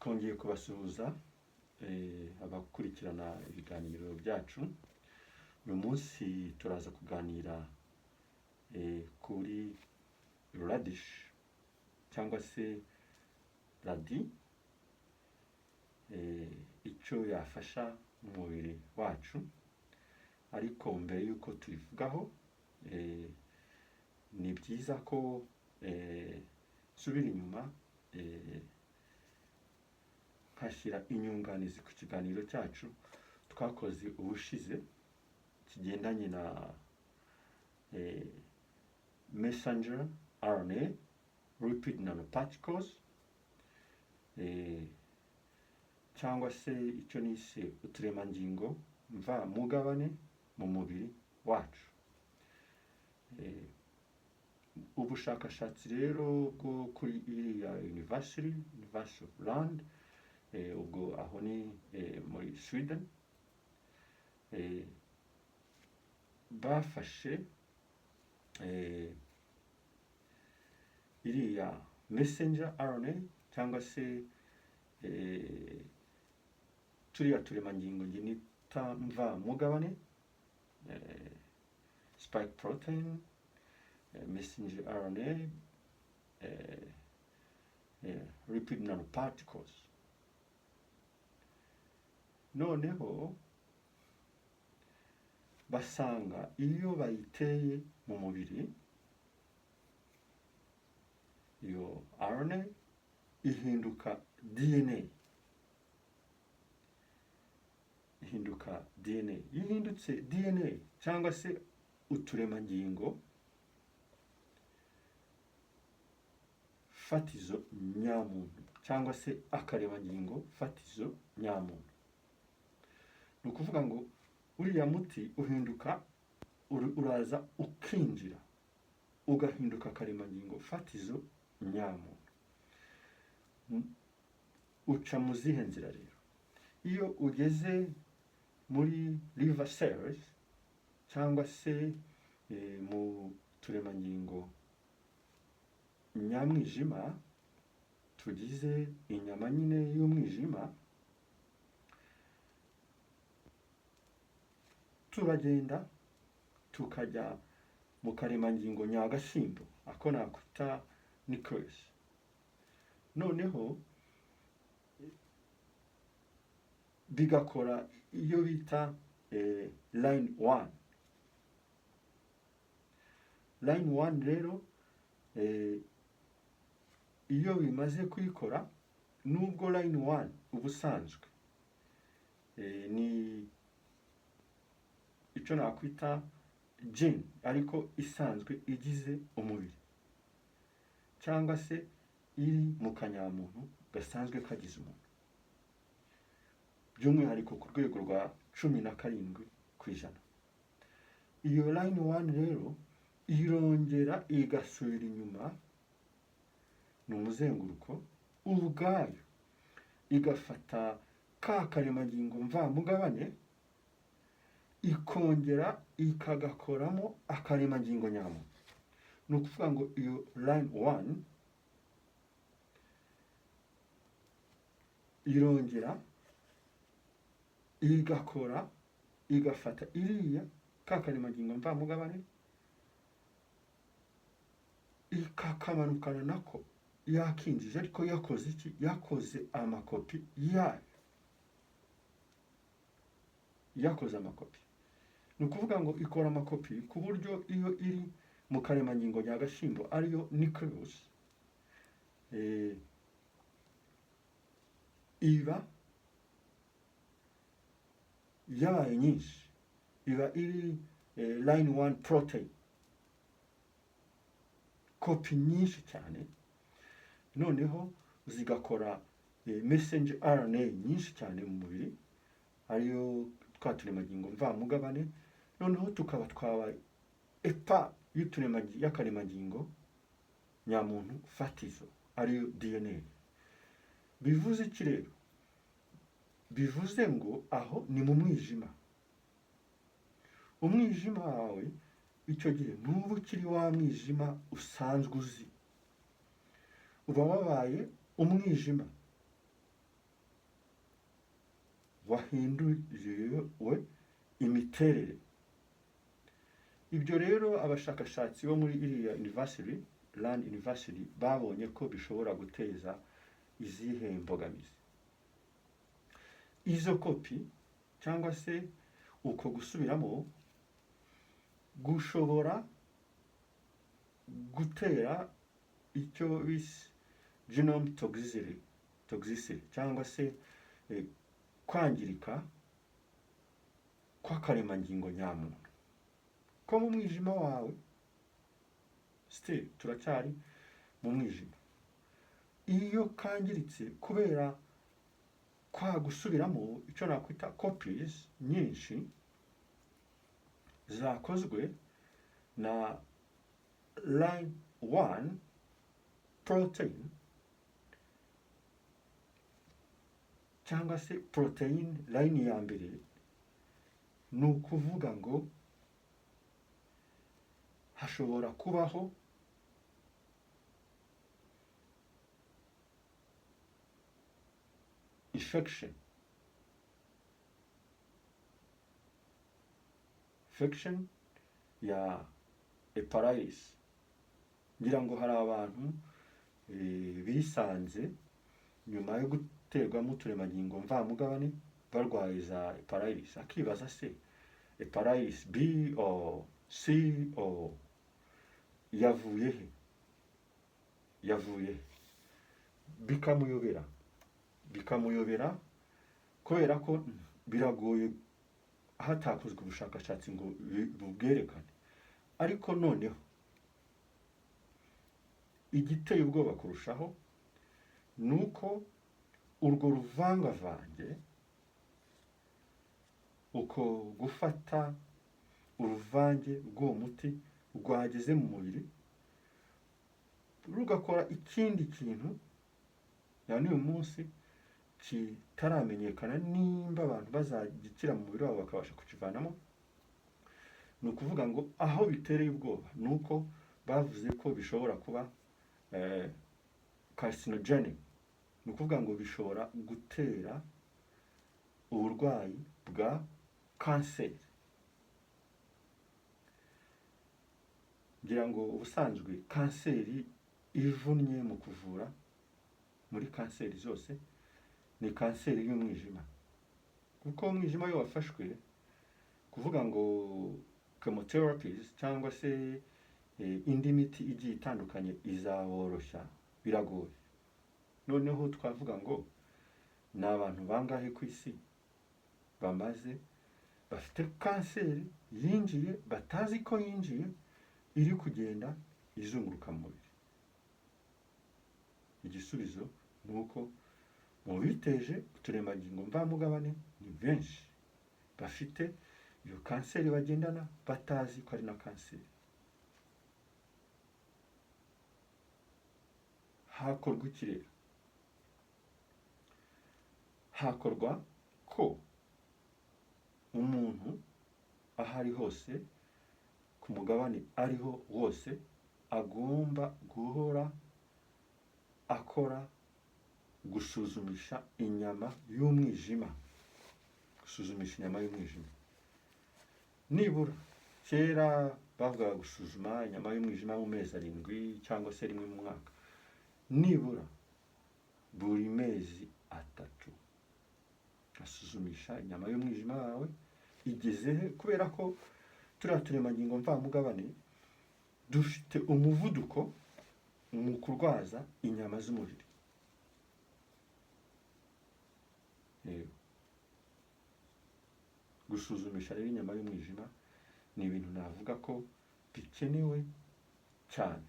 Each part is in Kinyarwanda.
Twongeye kubasuhuza abakurikirana ibiganiro byacu. Uyu munsi turaza kuganira kuri radish cyangwa se radi, icyo yafasha umubiri wacu. Ariko mbere y'uko tubivugaho, ni byiza ko nsubira inyuma nkashyira inyunganizi ku kiganiro cyacu twakoze ubushize kigendanye na messenger RNA lipid nanoparticles, cyangwa se icyo nise uturemangingo mvamugabane mu mubiri wacu. Ubushakashatsi rero bwo kuri iriya University of Lund, ubwo aho ni muri Sweden, bafashe iriya messenger RNA cyangwa se turiya turemangingo njye nita mvamugabane, spike protein, messenger RNA, lipid nanoparticles. Noneho basanga iyo bayiteye mu mubiri, iyo RNA ihinduka DNA, ihinduka DNA. Iyo ihindutse DNA cyangwa se uturemangingo fatizo nyamuntu cyangwa se akaremangingo fatizo nyamuntu, ni ukuvuga ngo uriya muti uhinduka, uraza ukinjira ugahinduka akaremangingo fatizo nyamuntu. Uca mu zihe nzira rero? Iyo ugeze muri liver cells cyangwa se mu turemangingo nyamwijima tugize inyama nyine y'umwijima, turagenda tukajya mu karemangingo nyagasimbo, ako nakwita nucleus. Noneho bigakora iyo bita line one. Line one rero, iyo bimaze kuyikora, nubwo line one ubusanzwe ni icyo nakwita gene ariko isanzwe igize umubiri cyangwa se iri mu kanyamuntu gasanzwe kagize umuntu, by'umwihariko ku rwego rwa 17%. Iyo line one rero irongera igasubira inyuma, ni umuzenguruko ubwayo, igafata ka karemangingo mvamugabane, ikongera ikagakoramo akaremangingo nyamuntu. Ni ukuvuga ngo iyo line one irongera igakora, igafata iriya ka karemangingo mvamugabane, ikakamanukana nako yakinjije, ariko yakoze iki? Yakoze amakopi yayo, yakoze amakopi. Ni ukuvuga ngo ikora amakopi ku buryo iyo iri mu karemangingo nyagashimbo, ariyo nucleus, iba yabaye nyinshi, iba iri line one protein kopi nyinshi cyane. Noneho zigakora messenger RNA nyinshi cyane mu mubiri, ariyo twa turemangingo mvamugabane. Noneho tukaba twabaye epa y'akaremangingo nyamuntu fatizo, ariyo DNA. Bivuze iki rero? Bivuze ngo aho ni mu mwijima. Umwijima wawe icyo gihe ntuba ukiri wa mwijima usanzwe uzi, uba wabaye umwijima. Wahinduriwe imiterere. Ibyo rero abashakashatsi bo muri iriya university, Lund University, babonye ko bishobora guteza izihe mbogamizi. Izo kopi cyangwa se uko gusubiramo gushobora gutera icyo bise genome toxicity cyangwa se kwangirika kw'akaremangingo nyamuntu ko mu mwijima wawe. Still turacyari mu mwijima. Iyo kangiritse kubera kwa gusubiramo, icyo nakwita copies nyinshi zakozwe na line 1 protein cyangwa se protein line ya mbere, ni ukuvuga ngo hashobora kubaho infection ya hepatitis. Ngira ngo hari abantu bisanze nyuma yo guterwamo uturemangingo mvamugabane barwaye za hepatitis, akibaza se hepatitis B or C or yavuye he, yavuye he? Bikamuyobera kubera ko biragoye hatakozwe ubushakashatsi ngo bubwerekane. Ariko noneho igiteye ubwoba kurushaho ni uko urwo ruvangavange, uko gufata uruvange rw'uwo muti rwageze mu mubiri rugakora ikindi kintu na n'uyu munsi kitaramenyekana nimba abantu bazagikira mu mubiri wabo bakabasha kukivanamo. Ni ukuvuga ngo aho bitereye ubwoba ni uko bavuze ko bishobora kuba carcinogenic, ni ukuvuga ngo bishobora gutera uburwayi bwa kanseri. Ngira ngo ubusanzwe kanseri ivunnye mu kuvura muri kanseri zose ni kanseri y'umwijima, kuko umwijima iyo wafashwe, kuvuga ngo chemotherapies cyangwa se indi miti igiye itandukanye izaworoshya biragoye. Noneho twavuga ngo ni abantu bangahe ku isi bamaze bafite kanseri yinjiye batazi ko yinjiye, iri kugenda izunguruka mu mubiri? Igisubizo ni uko mu biteje uturemangingo mvamugabane ni benshi bafite iyo kanseri bagendana batazi ko ari na kanseri. Hakorwa iki rero? Hakorwa ko umuntu aho ari hose ku mugabane ariho wose agomba guhora akora gusuzumisha inyama y'umwijima, gusuzumisha inyama y'umwijima nibura. Kera bavugaga gusuzuma inyama y'umwijima mu mezi 7 cyangwa se rimwe mu mwaka, nibura buri mezi 3 asuzumisha inyama y'umwijima wawe igeze he, kubera ko turiya turemangingo mvamugabane dufite umuvuduko mu kurwaza inyama z'umubiri. Gusuzumisha rero inyama y'umwijima ni ibintu navuga ko bikenewe cyane.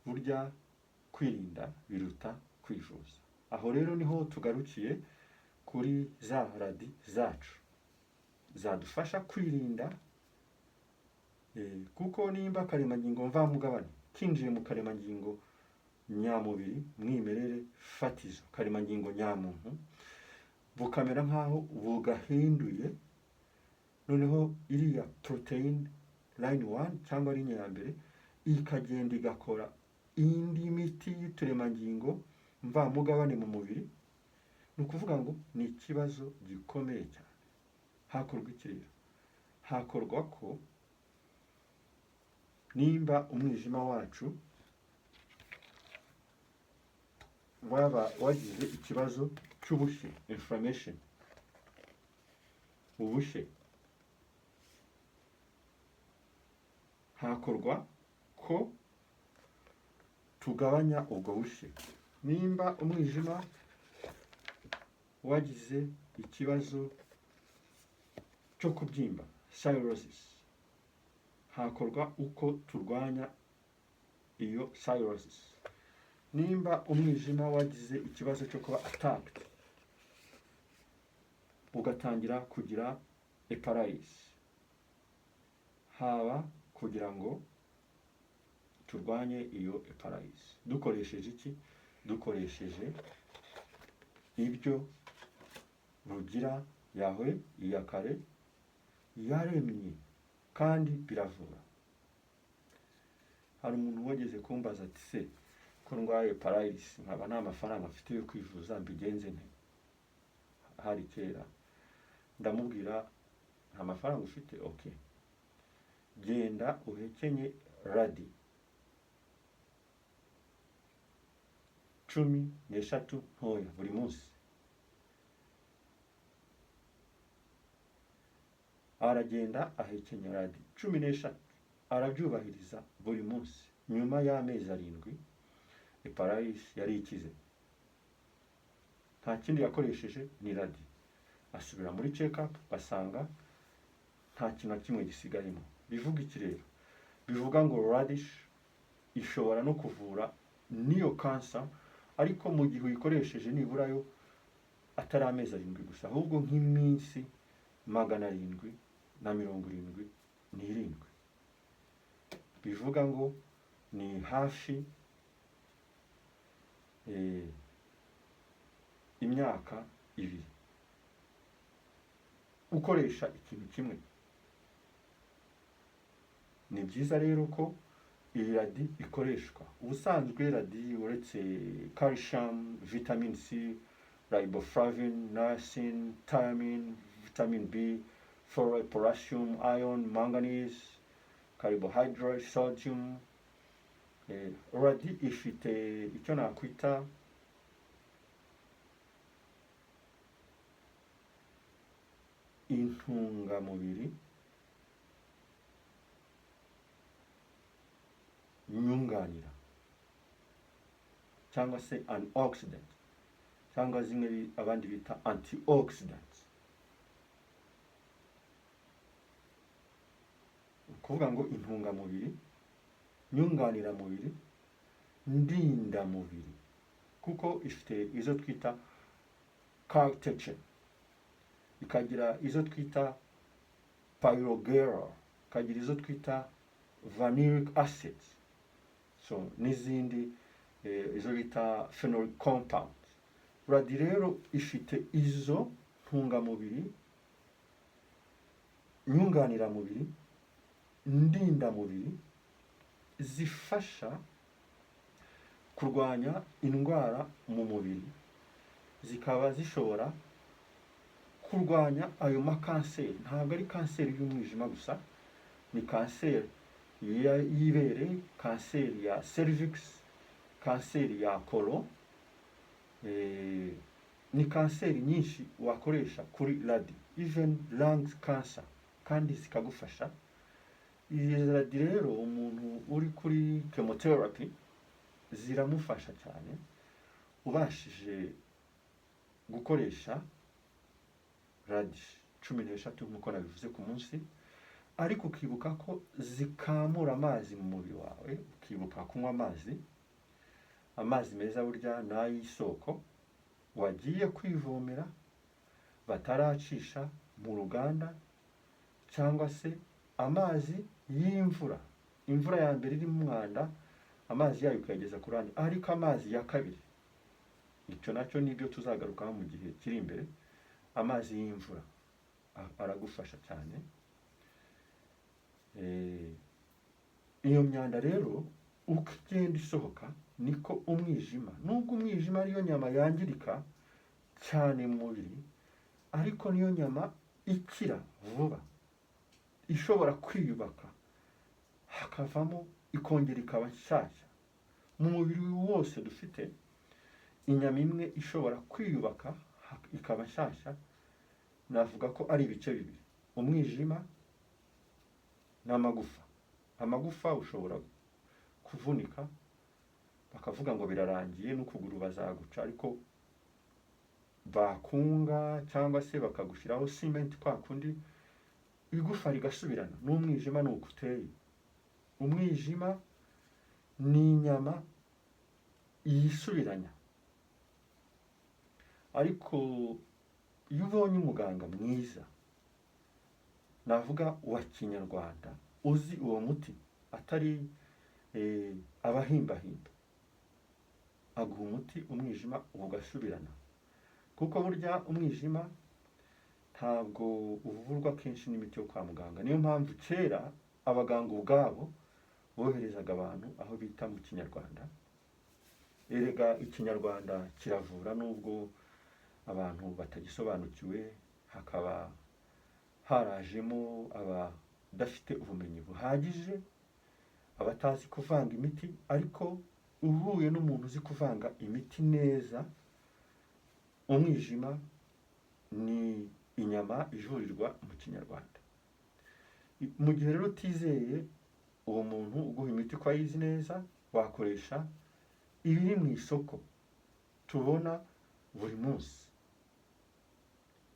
Burya kwirinda biruta kwivuza. Aho rero niho tugarukiye kuri za radi zacu zadufasha kwirinda, kuko nimba akaremangingo mvamugabane kinjiye mu karemangingo nyamubiri mwimerere fatizo, karemangingo nyamuntu, bukamera nk'aho bugahinduye, noneho iriya protein line 1 cyangwa ligne ya mbere ikagenda igakora indi miti y'uturemangingo mvamugabane mu mubiri. Ni ukuvuga ngo ni ikibazo gikomeye cyane. Hakorwa iki rero? Hakorwa ko nimba umwijima wacu waba wagize ikibazo cy'ubushye, inflammation, ubushye, hakorwa ko tugabanya ubwo bushye. Nimba umwijima wagize ikibazo cyo kubyimba, cirrhosis, hakorwa uko turwanya iyo cirrhosis. Nimba umwijima wagize ikibazo cyo kuba attacked, ugatangira kugira hepatitis, haba kugira ngo turwanye iyo hepatitis dukoresheje iki? Dukoresheje ibyo Rugira Yahwe Iyakare yaremye, kandi biravura. Hari umuntu wageze kumbaza ati: "Se ko ndwaye paralysis, nkaba nta mafaranga mfite yo kwivuza, mbigenze nte?" Hari kera. Ndamubwira: "Nta mafaranga ufite? Okay, genda uhekenye radis 13 ntoya buri munsi." Aragenda ahekenya radis 13, arabyubahiriza buri munsi. Nyuma y'amezi 7 paralysis yari ikize. Nta kindi yakoresheje, ni radis. Asubira muri check up, basanga nta kintu na kimwe gisigayemo. Bivuga iki rero? Bivuga ngo radish ishobora no kuvura n'iyo cancer, ariko mu gihe uyikoresheje nibura yo atari amezi 7 gusa, ahubwo nk'iminsi 777, bivuga ngo ni hafi imyaka 2 ukoresha ikintu kimwe. Ni byiza rero ko iyi radis ikoreshwa. Ubusanzwe radis, uretse calcium, vitamin C, riboflavin, niacin, thiamine, vitamin B, folate, potassium, iron, manganese, carbohydrate, sodium, radis ifite icyo nakwita intungamubiri nyunganira cyangwa se antioxidant, cyangwa zimwe abandi bita antioxidants. Ni ukuvuga ngo intungamubiri nyunganiramubiri, ndindamubiri, kuko ifite izo twita catechin, ikagira izo twita pyrogallol, ikagira izo twita vanillic acid, so n'izindi izo bita phenolic compound. Radis rero ifite izo ntungamubiri nyunganiramubiri, ndindamubiri, zifasha kurwanya indwara mu mubiri, zikaba zishobora kurwanya ayo makanseri. Ntabwo ari kanseri y'umwijima gusa, ni kanseri y'ibere, kanseri ya cervix, kanseri ya colon, ni kanseri nyinshi wakoresha kuri radis, even lung cancer, kandi zikagufasha. Izi radis rero, umuntu uri kuri chemotherapy ziramufasha cyane. Ubashije gukoresha radis 13 nk'uko nabivuze ku munsi, ariko ukibuka ko zikamura amazi mu mubiri wawe, ukibuka kunywa amazi, amazi meza burya ni ay'isoko wagiye kwivomera bataracisha mu ruganda, cyangwa se amazi y'imvura. Imvura ya mbere irimo umwanda, amazi yayo ukayageza ku ruhande, ariko amazi ya kabiri, icyo nacyo nibyo tuzagarukaho mu gihe kiri imbere, amazi y'imvura aragufasha cyane. Iyo myanda rero uko igenda isohoka, niko umwijima, nubwo umwijima ariyo nyama yangirika cyane. cyane mu mubiri, ariko niyo nyama ikira vuba, ishobora kwiyubaka hakavamo ikongera ikaba nshyashya. Mu mubiri wose dufite inyama imwe ishobora kwiyubaka ikaba nshyashya, navuga ko ari ibice bibiri: umwijima n'amagufa. Amagufa ushobora kuvunika bakavuga ngo birarangiye n'ukuguru bazaguca, ariko bakunga cyangwa se bakagushyiraho simenti kwa kundi, igufa rigasubirana. N'umwijima ni uko uteye. Umwijima ni inyama yisubiranya, ariko iyo ubonye umuganga mwiza, navuga wa kinyarwanda, uzi uwo muti, atari abahimbahimba, aguha umuti umwijima ugasubirana, kuko burya umwijima ntabwo uvurwa kenshi n'imiti yo kwa muganga. Niyo mpamvu kera abaganga ubwabo boherezaga abantu aho bita mu kinyarwanda. Erega ikinyarwanda kiravura, nubwo abantu batagisobanukiwe, hakaba harajemo abadafite ubumenyi buhagije, abatazi kuvanga imiti. Ariko uhuye n'umuntu uzi kuvanga imiti neza, umwijima ni inyama ivurirwa mu kinyarwanda. Mu gihe rero utizeye uwo muntu uguha imiti ko ayizi neza, wakoresha ibiri mu isoko tubona buri munsi.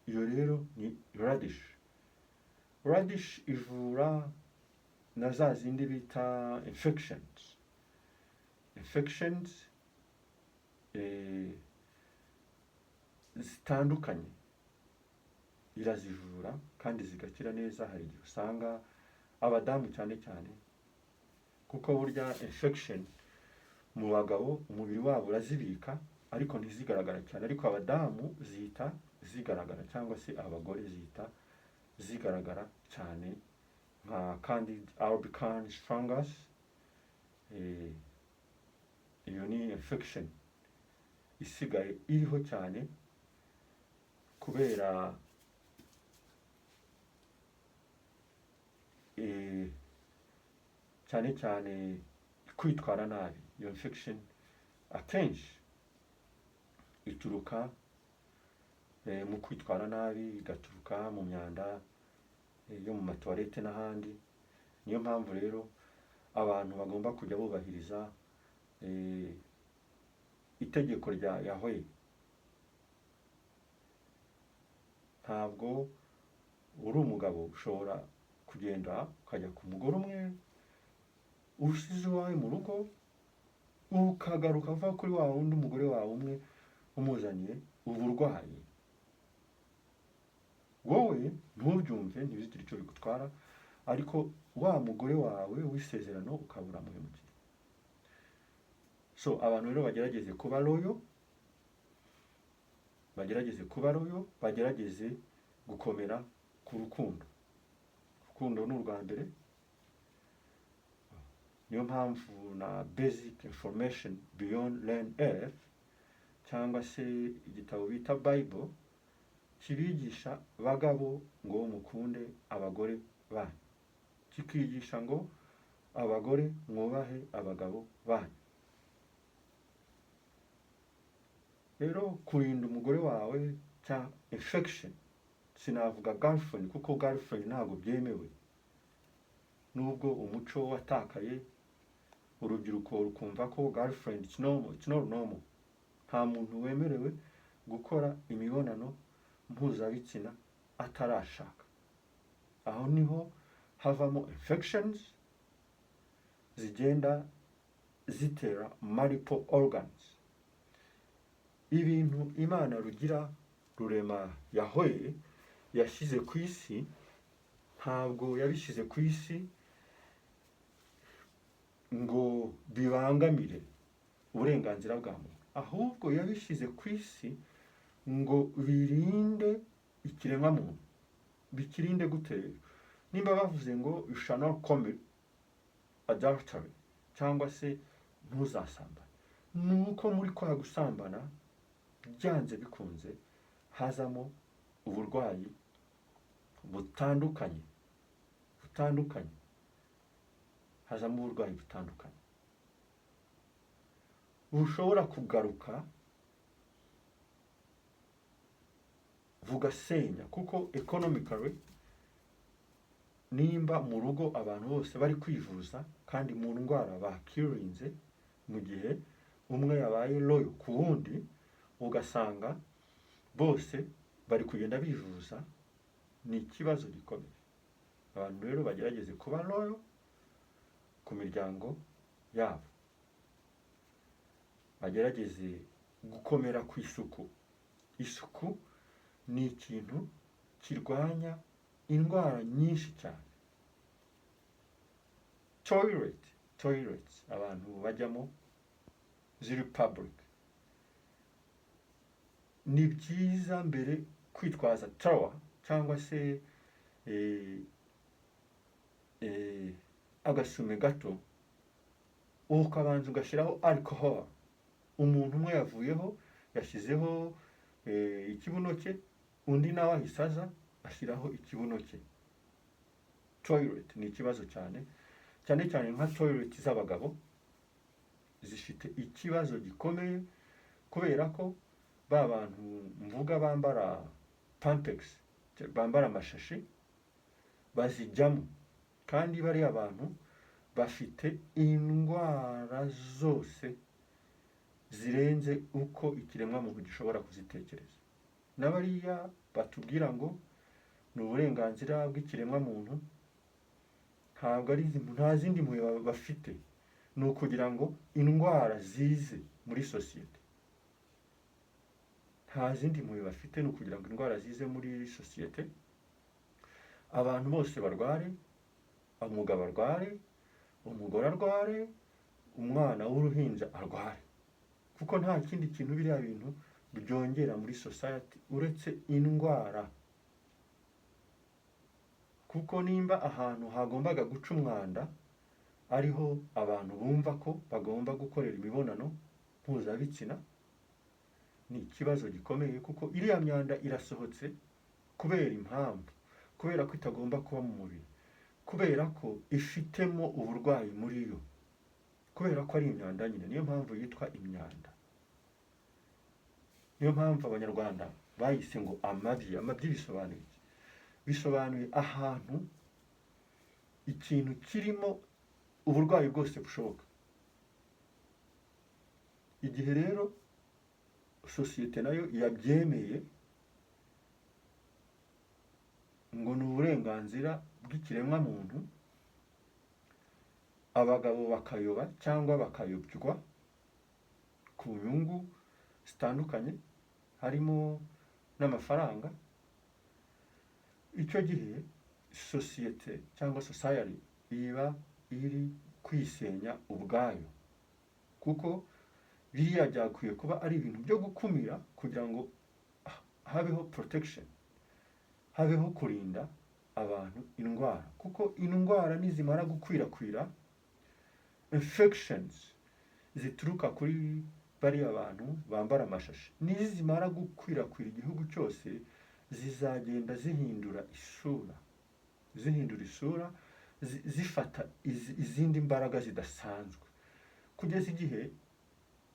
Iyo rero ni radish. Radish ivura na za zindi bita infections zitandukanye, irazivura kandi zigakira neza. Hari igihe usanga abadamu cyane cyane, kuko burya infection mu bagabo umubiri wabo urazibika ariko ntizigaragara cyane, ariko abadamu zihita zigaragara, cyangwa se abagore zihita zigaragara cyane, nka Candida albicans fungus. Iyo ni infection isigaye iriho cyane kubera cyane cyane kwitwara nabi. Iyo infection akenshi ituruka mu kwitwara nabi, igaturuka mu myanda yo mu matuwarete n'ahandi. Niyo mpamvu rero abantu bagomba kujya bubahiriza itegeko rya Yahweh. Ntabwo uri umugabo ushobora kugenda ukajya ku mugore umwe usize iwawe mu rugo, ukagaruka uva kuri wa wundi umugore wawe umwe umuzaniye uburwayi, wowe ntubyumve, ntibizigire icyo bigutwara, ariko wa mugore wawe w'isezerano ukaba uramuhemukiye. So abantu rero bagerageze kuba loyal, bagerageze kuba loyal, bagerageze gukomera ku rukundo. Urukundo ni urwa mbere. Niyo mpamvu na Basic Information Beyond Learn Earth, cyangwa se igitabo bita Bible, kibigisha bagabo ngo mukunde abagore banyu, kikigisha ngo abagore mwubahe abagabo banyu. Rero kurinda umugore wawe cya infection, sinavuga girlfriend kuko girlfriend ntabwo byemewe, nubwo umuco watakaye, urubyiruko rukumva ko girlfriend it's normal. It's not normal. Nta muntu wemerewe gukora imibonano mpuzabitsina atarashaka. Aho niho havamo infections zigenda zitera multiple organs. Ibintu Imana Rugira Rurema Yahweh yashyize ku isi, ntabwo yabishyize ku isi ngo bibangamire uburenganzira bwa muntu, ahubwo yabishyize ku isi ngo birinde ikiremwamuntu. Bikirinde gute rero? Nimba bavuze ngo "You shall not commit adultery" cyangwa se ntuzasambane, ni uko muri kwa gusambana byanze bikunze. Hazamo uburwayi butandukanye butandukanye, hazamo uburwayi butandukanye bushobora kugaruka bugasenya, kuko economically nimba mu rugo abantu bose bari kwivuza kandi mu ndwara bakirinze, mu gihe umwe yabaye loyal ku wundi, ugasanga bose bari kugenda bivuza, ni ikibazo gikomeye. Abantu rero bagerageze kuba loyal ku miryango yabo, bagerageze gukomera ku isuku. Isuku ni ikintu kirwanya indwara nyinshi cyane. Toilet, toilets abantu bajyamo ziri public, ni byiza mbere kwitwaza towel cyangwa se agasume gato, ukabanza ugashyiraho alcohol. Umuntu umwe yavuyeho yashyizeho ikibuno cye, undi nawe ahise aza ashyiraho ikibuno cye. Toilet ni ikibazo cyane cyane cyane nka toilet z'abagabo zifite ikibazo gikomeye, kubera ko ba bantu mvuga bambara pampex, bambara amashashi, bazijyamo, kandi bariya bantu bafite indwara zose zirenze uko ikiremwamuntu gishobora kuzitekereza. Na bariya batubwira ngo ni uburenganzira bw'ikiremwamuntu, ntabwo ari, nta zindi mpuhwe bafite, ni ukugira ngo indwara zize muri sosiyete. Nta zindi mpuhwe bafite, ni ukugira ngo indwara zize muri sosiyete, abantu bose barware, umugabo arware, umugore arware, umwana w'uruhinja arware, kuko nta kindi kintu biriya bintu byongera muri society uretse indwara. Kuko nimba ahantu hagombaga guca umwanda ariho abantu bumva ko bagomba gukorera imibonano mpuzabitsina, ni ikibazo gikomeye, kuko iriya myanda irasohotse kubera impamvu, kubera ko itagomba kuba mu mubiri, kubera ko ifitemo uburwayi muri yo, kubera ko ari imyanda nyine. Niyo mpamvu yitwa imyanda, niyo mpamvu Abanyarwanda bayise ngo amabyi. Amabyi bisobanuye iki? Bisobanuye ahantu ikintu kirimo uburwayi bwose bushoboka. Igihe rero sosiyete nayo yabyemeye ngo ni uburenganzira bw'ikiremwamuntu, abagabo bakayoba cyangwa bakayobywa ku nyungu zitandukanye harimo n'amafaranga, icyo gihe sosiyete cyangwa society iba iri kwisenya ubwayo, kuko biriya byakwiye kuba ari ibintu byo gukumira kugira ngo habeho protection, habeho kurinda abantu indwara, kuko indwara nizimara gukwirakwira, infections zituruka kuri bariya bantu bambara amashashi nizimara gukwirakwira igihugu cyose, zizagenda zihindura isura, zihindura isura, zifata izindi mbaraga zidasanzwe, kugeza igihe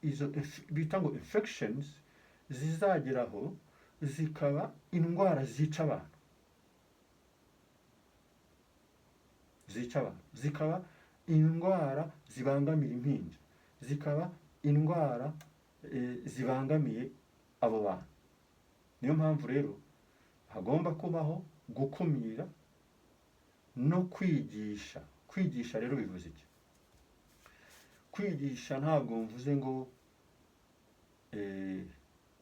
izo bita ngo infections zizageraho zikaba indwara zica abantu, zica abantu, zikaba indwara zibangamira impinja, zikaba indwara zibangamiye abo bantu. Niyo mpamvu rero hagomba kubaho gukumira no kwigisha. Kwigisha rero bivuze iki? Kwigisha ntabwo mvuze ngo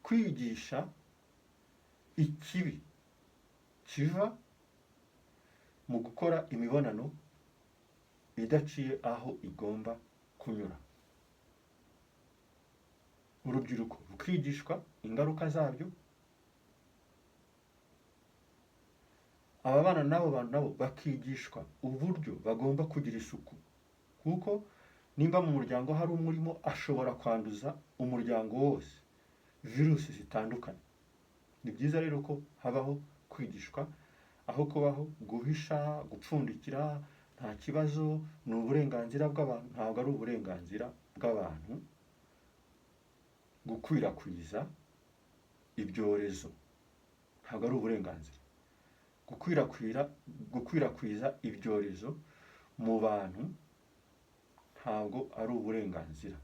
kwigisha ikibi kiva mu gukora imibonano idaciye aho igomba kunyura, urubyiruko rukigishwa ingaruka zabyo, ababana n'abo bantu nabo bakigishwa uburyo bagomba kugira isuku, kuko nimba mu muryango hari umwe urimo ashobora kwanduza umuryango wose virusi zitandukanye. Ni byiza rero ko habaho kwigishwa aho kubaho guhisha, gupfundikira. Nta kibazo, ni uburenganzira bw'abantu. Ntabwo ari uburenganzira bw'abantu gukwirakwiza ibyorezo, ntabwo ari uburenganzira gukwirakwiza ibyorezo mu bantu, ntabwo ari uburenganzira.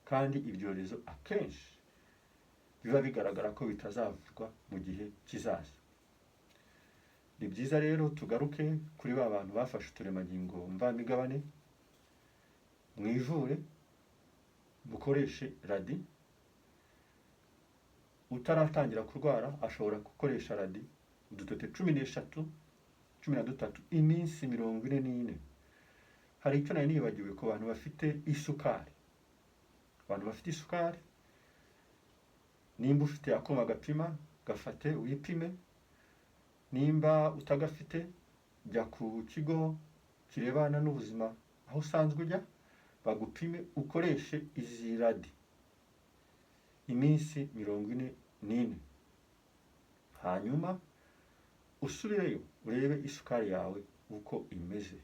Kandi ibyorezo akenshi biba bigaragara ko bitazavurwa mu gihe kizaza. Ni byiza rero tugaruke kuri ba bantu bafashe uturemangingo mvamigabane. Mwivure, mukoreshe radi. Utaratangira kurwara ashobora gukoresha radi udutete 13, 13, iminsi 44. Hari icyo nari nibagiwe ku bantu bafite isukari. Abantu bafite isukari, nimba ufite akuma gapima, gafate wipime. Nimba utagafite, jya ku kigo kirebana n'ubuzima aho usanzwe ujya, bagupime, ukoreshe izi radi iminsi 44, hanyuma usubireyo urebe isukari yawe uko imeze.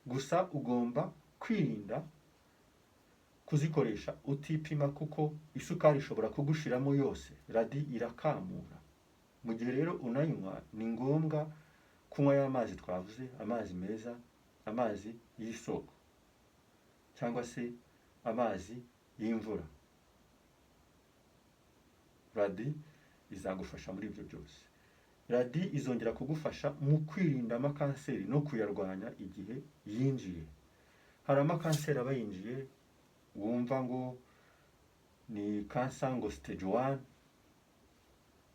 Gusa ugomba kwirinda kuzikoresha utipima, kuko isukari ishobora kugushiramo yose. Radi irakamura. Mu gihe rero unayinywa, ni ngombwa kunywa ya mazi twavuze, amazi meza, amazi y'isoko cyangwa se amazi y'imvura. Radi izagufasha muri ibyo byose. Radi izongera kugufasha mu kwirinda amakanseri no kuyarwanya igihe yinjiye. Hari amakanseri aba yinjiye, wumva ngo ni cancer ngo stage 1,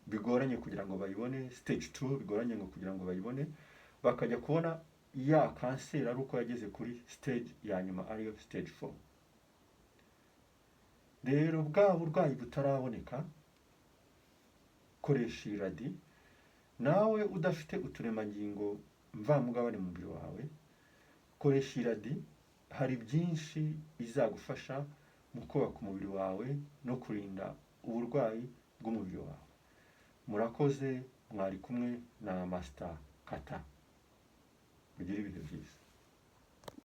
bigoranye kugira ngo bayibone, stage 2, bigoranye ngo kugira ngo bayibone, bakajya kubona ya kanseri ari uko yageze kuri stage ya nyuma, ariyo stage 4. Rero bwa burwayi butaraboneka, koresha iyi radi. Nawe udafite uturemangingo mvamugabane mu mubiri wawe, koresha iyi radi. Hari byinshi izagufasha mu kubaka umubiri wawe no kurinda uburwayi bw'umubiri wawe. Murakoze, mwari kumwe na Master Kata. Mugire ibihe byiza.